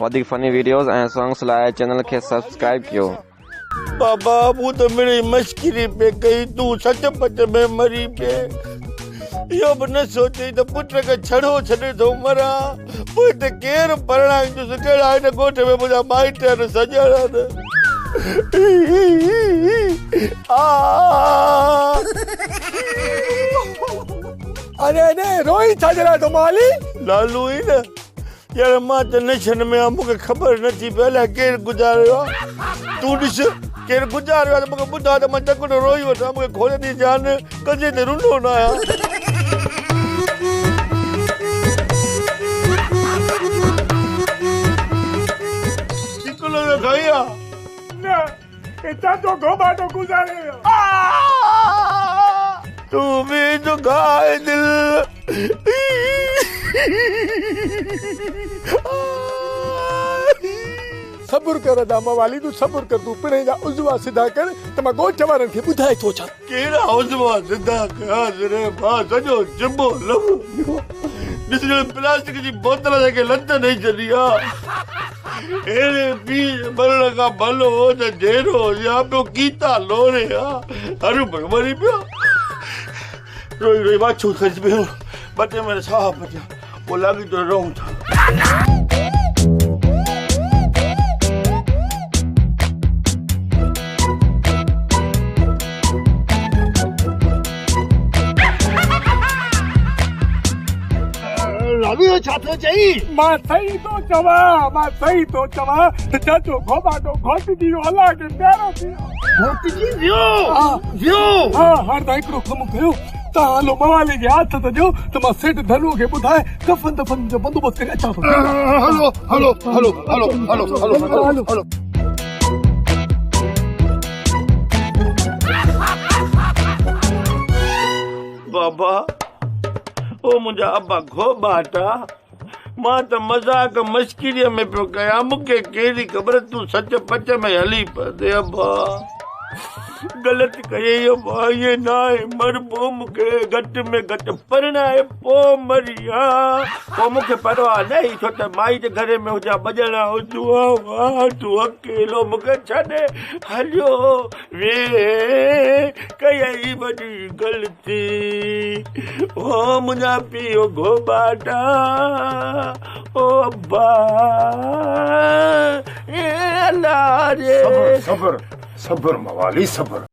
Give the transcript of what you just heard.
وڌيڪ فني videos ۽ songs لاء چينل کي سبسڪرائب ڪيو. بابا مون ته مڙئي مشڪري پئي ڪئي تون سچ پچ ۾ مري پئي اهو به نه سوچيئي ته پٽ کي ڇڙو ڇڏي ٿو مران پوء هتي ڪير پرڻائيندس ڪهڙا هن ڳوٺ ۾ منهنجا مائٽ آهن سڄڻ آهن اري اري روئي ڇا جي لاء ٿو مالي لالو ئي نه يار مان ته نشن ۾ آهيان مونکي خبر نه ٿي پئي الائي ڪير گذاريو آهي تون ڏس ڪير گذاريو آهي ته مونکي ٻڌاء ته مان تڪڙو روئي وٺان مونکي کوڙ ڏينهن ٿيا آهن ڪنڌي تي رنو نه آهيان. چڪلو ته کائي آ. نه هي چاچو گهوٻاٽو گذاري ويو. تون به دکائي دل. صبر ڪر ادا موالي تون صبر ڪر تون پڻهين جا عضوا سڌا ڪر ته مان ڳوٺ وارن کي ٻڌائي ٿو اچان. ڪهڙا عضوا سڌا ڪيانس ري ڀاء سڄو چٻو لٻو ڏس ڄڻ پلاسٽڪ جي بوتل جنهن کي لت ڏئي ڇڏي آ. اهڙي پيء جي مرڻ کان ڀلو هو ته جيئرو هجي ها پيو ڪيتا لوڙي ها هروڀرو مري پيو. روئي روئي واڇون کڄي پيون ٻه ٽي مهينا ساهه پٽيا پوء لاڳيتو رئون ٿا. لالو اهو ڇا ٿو چئين؟ مان صحيح ٿو چوان، مان صحيح ٿو چوان ته چاچو گهوٻاٽو گهوٽجي ويو، الله کي پيارو ٿي ويو. گهوٽجي ويو؟ ويو؟ ها، هاڻ توهان هڪڙو ڪم ڪيو، توهان هلو موالي کي آٿت ڏيو ته مان سيٺ ڌنوء کي ٻڌائي ڪفن دفن جو بندوبست ڪري اچان ٿو. هلو هلو هلو هلو هلو هلو هلو هلو. بابا او منهنجا ابا گهوٻاٽا مان ته مذاق مشڪريء ۾ پيو ڪيان مون کي ڪهڙي خبر تون سچ پچ ۾ هلي پوندين ابا غلط ڪيئي ابا ائين ناهي مربو مون کي گهٽ ۾ گهٽ پرڻائي پوء مري ها پوء مون کي پرواهه نه هئي ڇو ته مائي جي گهر ۾ هجان ٻه ڄڻا هجون ها تون اڪيلو مون کي ڇڏي هليو وئين ڪيئي وڏي غلطي او منهنجا پيء گهوٻاٽا او ابا اي الله ري صبر صبر صبر موالي صبر.